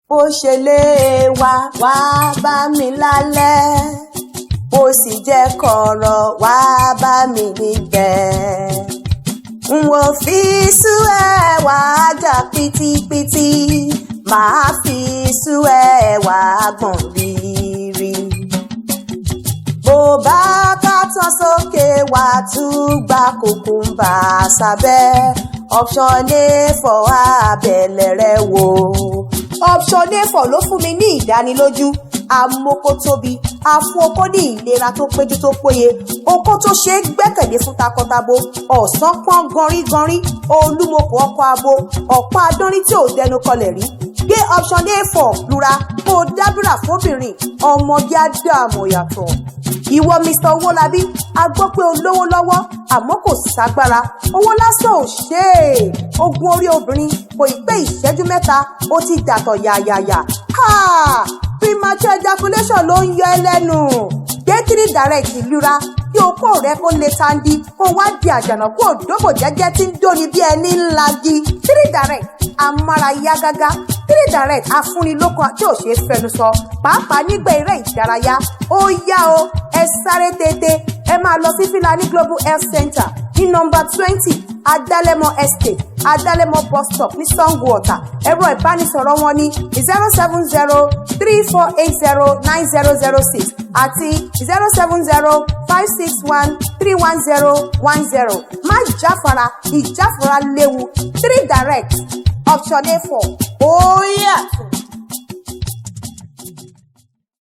Bó ṣe lé wa wá bá mi lálẹ́, bó sì jẹ́ kọ̀rọ̀, wá bá mi níbẹ̀. N ò fi sú ẹ, wá jà pítípítí, màá fi sú ẹ, wá gbọ̀n rírì. Bó bá ká tán sókè, wá tún gba kùkùmbà sábẹ́. Option A for abẹ́lẹ̀ rẹ wò. Option A for ló fún mi ní ìdánilójú amókótóbi, afún okó ní ìlera tó péjú tó péye, okó tó ṣe é gbẹ́kẹ̀lé fún takọtabo, ọ̀sán pọ́n gọrígọrí, olúmọkò, ọkọ̀ abo, ọ̀pá adánrí tí ò dẹnu kọlẹ̀ rí. Gbé Option A for lura kó o dábìrà fóbìnrin, ọmọge á dààmú yàtọ̀. Ìwọ Mr Owólabí, a gbọ́ pé o lówó lọ́wọ́ àmọ́ kò ságbára. Owó lásán ò ṣe é. Ogun orí obìnrin kò ì pé ìṣẹ́jú 3, ó ti dàtọ̀ yàyàyà. Premature ejaculation ló ń yọ ẹ́ lẹ́nu. Gbé Three Direct ìlura kí okó rẹ kó lè tandi, kó wá di àjànàkú òdòbò jẹ́jẹ́ tí ń dóni bí ẹni ńlá gi. Three Direct amára yá gágá. Three Direct afúnilókun tí ò ṣeé fẹnu sọ, pàápàá nígbà eré ìdárayá. Ó yá o, ẹ sáré tètè, ẹ máa lọ sí Filani Global Health Center ní nọ́mbà 20, Adálẹ́mọ Estate, Adálẹ́mọ Bus Stop ní Sango Ọ̀tà. Ẹ̀rọ ìbánisọ̀rọ̀ wọn ní 07034809006 àti 07056131010. Má jáfara, ìjáfara léwu. Three Direct, Option A four, ó yàtọ̀.